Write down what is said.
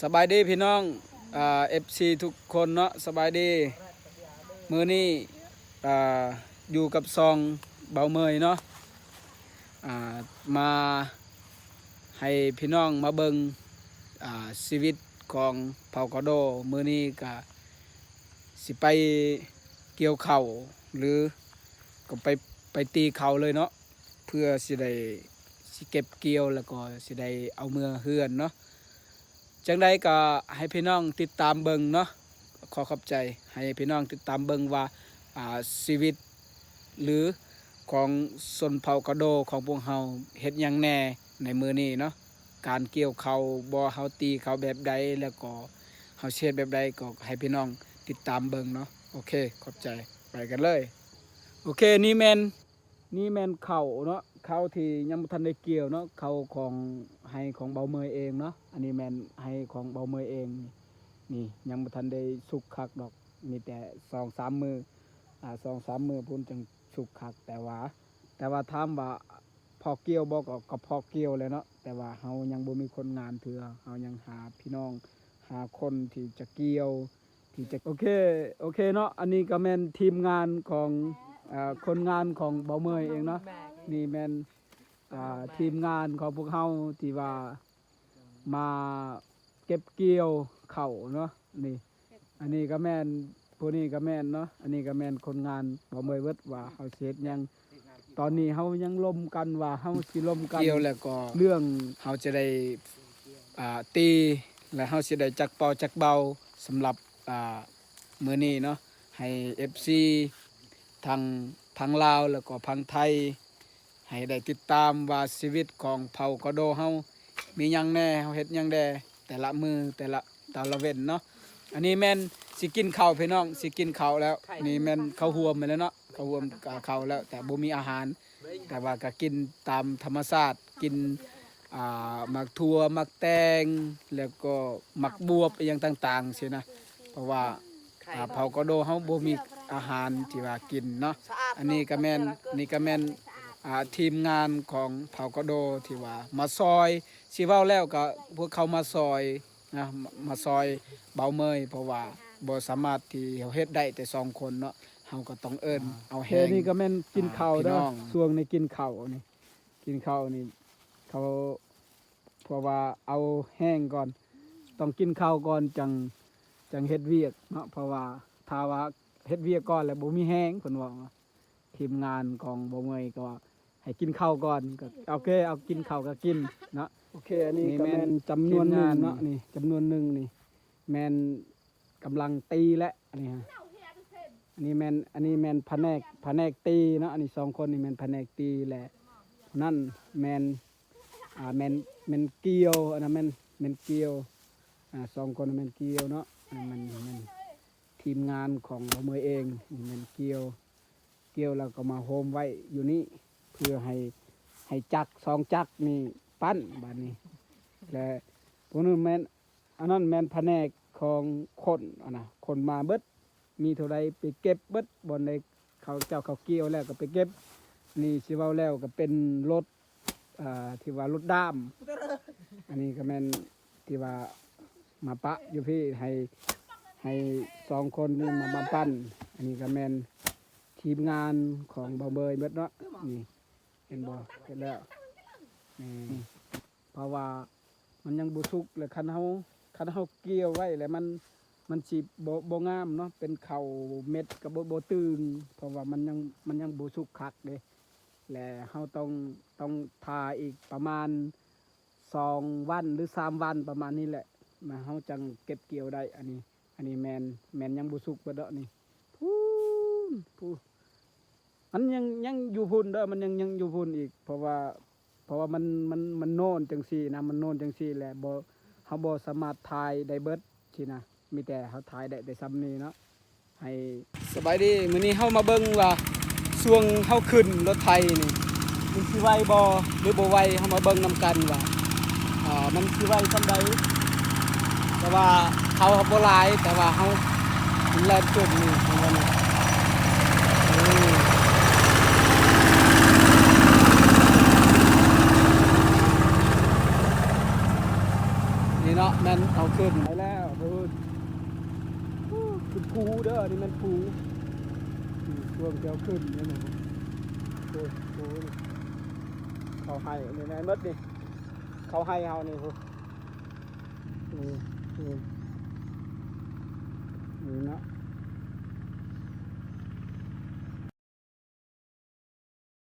ສະບາຍດີພີ່ນ້ອງ ອ່າ ເອັຟຊີທຸກຄົນເນາະ ສະບາຍດີ. ມື້ນີ້ ອ່າ ຢູ່ກັບຊ່ອງເບົາເມີຍເນາະ ອ່າ ມາໃຫ້ພີ່ນ້ອງມາເບິ່ງ ອ່າ ຊີວິດຂອງເຜົ່າກະໂດ. ມື້ນີ້ກະຊິໄປກ່ຽວເຂົ້າ ຫຼື ກໍໄປ ໄປຕີເຂົ້າເລີຍເນາະ ເພື່ອຊິໄດ້ ຊິເກັບກ່ຽວ ແລ້ວກໍຊິໄດ້ເອົາເມືອເຮືອນເນາະ. ຈັ່ງໃດກໍໃຫ້ພີ່ນ້ອງຕິດຕາມເບິ່ງເນາະ. ຂໍຂອບໃຈ ໃຫ້ພີ່ນ້ອງຕິດຕາມເບິ່ງວ່າ ອ່າ ຊີວິດ ຫຼື ຂອງຊົນເຜົ່າກະໂດຂອງພວກເຮົາເຮັດຫຍັງແດ່ໃນມື້ນີ້ເນາະ. ການກ່ຽວເຂົ້າບໍ ເຮົາຕີເຂົ້າແບບໃດ ແລ້ວກໍເຮົາຊິເຮັດແບບໃດ ກໍໃຫ້ພີ່ນ້ອງຕິດຕາມເບິ່ງເນາະ. ໂອເຄ ຂອບໃຈ ໄປກັນເລີຍ. ໂອເຄ ນີ້ແມ່ນ ນີ້ແມ່ນເຂົ້າເນາະ ເຂົ້າທີ່ຍັງບໍ່ທັນໄດ້ກ່ຽວເນາະ ເຂົ້າຂອງໄຮ່ຂອງເບົາເມີຍເອງເນາະ. ອັນນີ້ແມ່ນໄຮ່ຂອງເບົາເມີຍເອງ ນີ້ຍັງບໍ່ທັນໄດ້ສຸກຄັກດອກ ມີແຕ່ສອງສາມມື້ ອ່າ ສອງສາມມື້ພຸ້ນຈັ່ງສຸກຄັກ. ແຕ່ວ່າ ແຕ່ວ່າຖາມວ່າພໍກ່ຽວບໍ່ ກໍ ກໍພໍກ່ຽວແຫຼະເນາະ ແຕ່ວ່າເຮົາຍັງບໍ່ມີຄົນງານເທື່ອ ເຮົາຍັງຫາພີ່ນ້ອງ ຫາຄົນທີ່ຈະກ່ຽວ ທີ່ຈະ ໂອເຄ ໂອເຄເນາະ. ອັນນີ້ກໍແມ່ນທີມງານຂອງ ເອີ ຄົນງານຂອງເບົາເມີຍເອງເນາະ. ນີ້ແມ່ນ ອ່າ ທີມງານຂອງພວກເຮົາທີ່ວ່າມາເກັບກ່ຽວເຂົ້າເນາະ. ນີ້ ອັນນີ້ກໍແມ່ນ ຜູ້ນີ້ກໍແມ່ນເນາະ ອັນນີ້ກໍແມ່ນຄົນງານເບົາເມີຍເບິດ ວ່າເຮົາຊິເຮັດຫຍັງ. ຕອນນີ້ເຮົາຍັງລົມກັນວ່າເຮົາຊິລົມກັນກ່ຽວ ແລ້ວກໍເລື່ອງເຮົາຈະໄດ້ ອ່າ ຕີ ແລະ ເຮົາຊິໄດ້ຈັກເປົ່າຈັກເບົາສຳລັບ ອ່າ ມື້ນີ້ເນາະ ໃຫ້ເອັຟຊີທັງ ທັງລາວ ແລ້ວກໍພັງໄທ ໃຫ້ໄດ້ຕິດຕາມວ່າຊີວິດຂອງເຜົ່າກະໂດເຮົາມີຫຍັງແດ່ ເຮົາເຮັດຫຍັງແດ່ ແຕ່ລະມື້ ແຕ່ລະ ແຕ່ລະເວັນເນາະ. ອັນນີ້ແມ່ນຊິກິນເຂົ້າພີ່ນ້ອງ ຊິກິນເຂົ້າແລ້ວ. ນີ້ແມ່ນເຂົ້າຮ່ວມແມ່ນແລ້ວເນາະ ເຂົ້າຮ່ວມກະເຂົ້າແລ້ວ ແຕ່ບໍ່ມີອາຫານ ແຕ່ວ່າກໍກິນຕາມທຳມະຊາດ ກິນ ອ່າ ໝາກຖົ່ວ ໝາກແຕງ ແລ້ວກໍໝາກບວບ ອີ່ຫຍັງຕ່າງໆຊີ້ນະ. ເພາະວ່າ ອ່າ ເຜົ່າກະໂດເຮົາບໍ່ມີອາຫານທີ່ວ່າກິນເນາະ. ອັນນີ້ກໍແມ່ນ ນີ້ກໍແມ່ນ ອ່າ ທີມງານຂອງເຜົ່າກະໂດທີ່ວ່າມາຊ່ອຍ ຊິເວົ້າແລ້ວກໍພວກເຂົາມາຊ່ອຍນະ ມາ ມາຊ່ອຍເບົາເມີຍ ເພາະວ່າບໍ່ສາມາດທີ່ເຮົາເຮັດໄດ້ແຕ່ສອງຄົນເນາະ ເຮົາກໍຕ້ອງເອີ້ນເອົາແຮງ. ນີ້ກໍແມ່ນກິນເຂົ້າເດີ ຊ່ວງນີ້ກິນເຂົ້ານີ້ ກິນເຂົ້ານີ້ເຂົາ ເພາະວ່າເອົາແຮງກ່ອນ ຕ້ອງກິນເຂົ້າກ່ອນຈັ່ງ ຈັ່ງເຮັດວຽກເນາະ. ເພາະວ່າຖ້າວ່າເຮັດວຽກກ່ອນແລ້ວບໍ່ມີແຮງ ເພິ່ນເວົ້າ. ທີມງານຂອງເບົາເມີຍກໍວ່າໃຫ້ກິນເຂົ້າກ່ອນ ກໍໂອເຄ ເອົາກິນເຂົ້າກໍກິນເນາະ. ໂອເຄ ອັນນີ້ກໍແມ່ນຈຳນວນໜຶ່ງເນາະ ນີ້ຈຳນວນໜຶ່ງນີ້ແມ່ນກຳລັງຕີແຫຼະ ອັນນີ້ຮະ. ອັນນີ້ແມ່ນ ອັນນີ້ແມ່ນພະແນກ ພະແນກຕີເນາະ. ອັນນີ້ສອງຄົນນີ້ແມ່ນພະແນກຕີ ແລະ ຜູ້ນັ້ນແມ່ນ ອ່າ ແມ່ນ ແມ່ນກ່ຽວ ອັນນັ້ນແມ່ນ ແມ່ນກ່ຽວ ອ່າ ສອງຄົນແມ່ນກ່ຽວເນາະ. ອັນນັ້ນແມ່ນ ແມ່ນທີມງານຂອງເບົາເມີຍເອງ ແມ່ນກ່ຽວ ກ່ຽວແລ້ວກໍມາໂຮມໄວ້ຢູ່ນີ້ ເພື່ອໃຫ້ ໃຫ້ຈັກສອງຈັກນີ້ປັ້ນບາດນີ້. ແລະ ພວກນັ້ນແມ່ນ ອັນນັ້ນແມ່ນພະແນກຂອງຂົນ ອັນນະ ຂົນມາເບິດ ມີເທົ່າໃດໄປເກັບເບິດ ບ່ອນໃດເຂົາເຈົ້າເຂົາກ່ຽວແລ້ວກໍໄປເກັບ. ນີ້ຊິເວົ້າແລ້ວກໍເປັນລົດ ເອີ ທີ່ວ່າລົດດ້າມ ອັນນີ້ກໍແມ່ນທີ່ວ່າມາປະຢູ່ພີ້ ໃຫ້ ໃຫ້ສອງຄົນນີ້ມາ ມາປັ້ນ. ອັນນີ້ກໍແມ່ນທີມງານຂອງເບົາເມີຍເບິດເນາະ. ນີ້ ເຫັນບໍ່ ເຮັດແລ້ວ ນີ້ ເພາະວ່າມັນຍັງບໍ່ສຸກ ແລະ ຄັນເຮົາ ຄັນເຮົາກ່ຽວໄວ້ແລ້ວ ມັນ ມັນຊິບໍ່ ບໍ່ງາມເນາະ ເປັນເຂົ້າເມັດກໍບໍ່ ບໍ່ຕຶງ ເພາະວ່າມັນຍັງ ມັນຍັງບໍ່ສຸກຄັກເດ້. ແລະ ເຮົາຕ້ອງ ຕ້ອງຖ້າອີກປະມານສອງວັນ ຫຼື ສາມວັນ ປະມານນີ້ແຫຼະ ມາເຮົາຈັ່ງເກັບກ່ຽວໄດ້. ອັນນີ້ ອັນນີ້ແມ່ນ ແມ່ນຍັງບໍ່ສຸກເບິດດອກນີ້ ພຸ້ນ ພຸ້ນ ມັນຍັງ ຍັງຢູ່ພຸ້ນເດີ ມັນຍັງ ຍັງຢູ່ພຸ້ນອີກ ເພາະວ່າ ເພາະວ່າມັນ ມັນ ມັນໂນ້ນຈັ່ງຊີ້ນະ ມັນໂນ້ນຈັ່ງຊີ້ແຫຼະ ບໍ່ ເຮົາບໍ່ສາມາດຖ່າຍໄດ້ເບິດຊີ້ນະ ມີແຕ່ເຮົາຖ່າຍໄດ້ແຕ່ຊ່ຳນີ້ເນາະ ໃຫ້ ສະບາຍດີ ມື້ນີ້ເຮົາມາເບິ່ງວ່າຊ່ວງເຮົາຂຶ້ນລົດໄຖນີ້ ມັນຊິໄວບໍ່ ຫຼື ບໍ່ໄວ ເຮົາມາເບິ່ງນຳກັນວ່າ ອ່າ ມັນຊິໄວສ່ຳໃດ. ແຕ່ວ່າເຂົາບໍ່ຫຼາຍ ແຕ່ວ່າເຮົາ ມັນແລ່ນຂຶ້ນນີ້ ເຫັນບໍ່ນີ້ ນີ້ເນາ ແມ່ນເອົາຂຶ້ນໄປແລ້ວພຸ້ນ. ໂອ້ ຂຶ້ນພູເດີ ນີ້ແມ່ນພູ. ອືມ ຊ່ວງທີ່ເອົາຂຶ້ນນີ້ນະ ໂອ້ ພູນີ້ ເຂົ້າໄຮ່ນີ້ແມ່ນໝົດນີ້ ເຂົ້າໄຮ່ເຮົານີ້ພຸ້ນ. ນີ້ ນີ້